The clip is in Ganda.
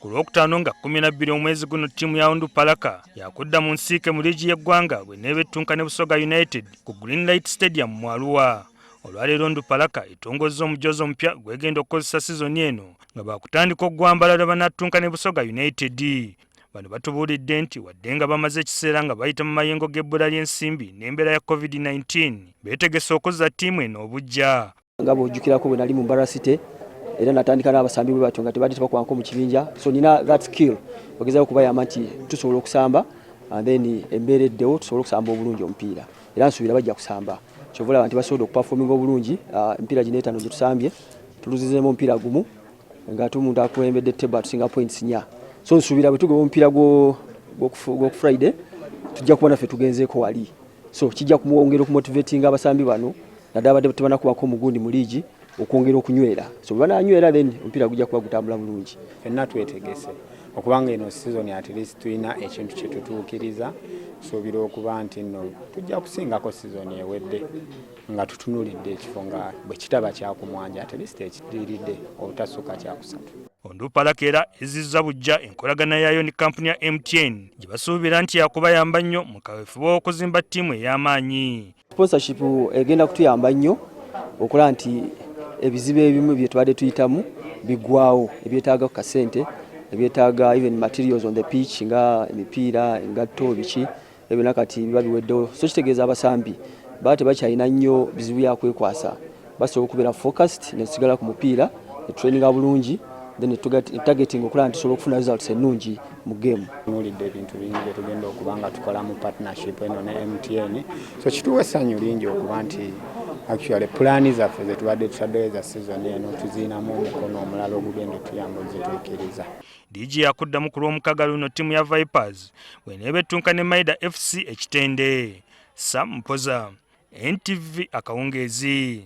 Ku Lwokutaano nga 12 omwezi guno, ttiimu ya Onduparaka yakudda mu nsiike mu liigi y'eggwanga bwe neeba ettunka ne Busoga United ku Greenlight Stadium mu Arua. Olwaleero Onduparaka etongozza omujoozi omupya gwegenda okukozesa sizoni eno, nga baakutandika okugwambala lwe banattunka ne Busoga United. Bano batubuulidde nti wadde nga bamaze ekiseera nga bayita mu mayengo g'ebbula ly'ensimbi n'embeera ya COVID-19, beetegese okuzza ttiimu eno obuggya. Nga bw'ojjukirako, bwe nali mu Mbarara City era natandika n'abasambi bwe batyo nga tebadde tebakwangako mu kibinja, so nina that skill ogezaako okubayamba nti tusobola okusamba and then embeera eddewo tusobole okusamba obulungi omupiira. Era nsuubira bajja kusamba. Kyova olaba nti basobodde okuperforminga obulungi emipiira gino etaano gye tusambye, tuluzizeemu omupiira gumu nga ate omuntu akulembedde table atusinga points 4. So nsuubira bwe tugoba omupiira gw'oku Friday, tujja kuba naffe tugenzeeko wali, so kijja kumwongera okumotivatinga abasambi bano, naddala badde tebanakubako omugundi mu liigi, okwongera okunywera. So bwe bananywera, then omupiira gujja kuba gutambula bulungi. Ffenna twetegese okubanga eno season at least tulina ekintu kye tutuukiriza. Tusuubira okuba nti nno tujja kusingako season ewedde, nga tutunulidde ekifo nga bwe kitaba kyakumwanja, at least ekiddiridde obutasukka kyakusatu. Onduparaka era ezizza buggya enkolagana yaayo ne kampuni ya MTN, gye basuubira nti yakubayamba nnyo mu kaweefube w'okuzimba ttiimu ey'amaanyi. Sponsorship egenda kutuyamba nnyo okulaba nti ebizibu ebimu bye tubadde tuyitamu biggwawo, ebyetaaga ku kasente, ebyetaaga even materials on the pitch nga emipiira, engatto, biki ebyo kati biba biweddewo. So kitegeeza abasambi baba tebakyalina nnyo bizibu byakwekwasa, basobola okubeera focused netusigala ku mupiira, netutraininga bulungi, then targeting okulaba nti tusobola okufuna results ennungi mu game. Tunuulidde ebintu bingi bye tugenda okuba nga tukola mu partnership eno ne MTN, so kituwa essanyu lingi okuba nti actually pulaani zaffe ze tubadde tutaddeyo eza season eno tuziinamu omukono omulala ogugenda otuyamba ozituukiriza. Liigi yakuddamu ku Lwomukaaga luno, ttiimu ya Vipers bweneeba ettunka ne Maida FC Ekitende. Sam Mpoza, NTV, akawungeezi.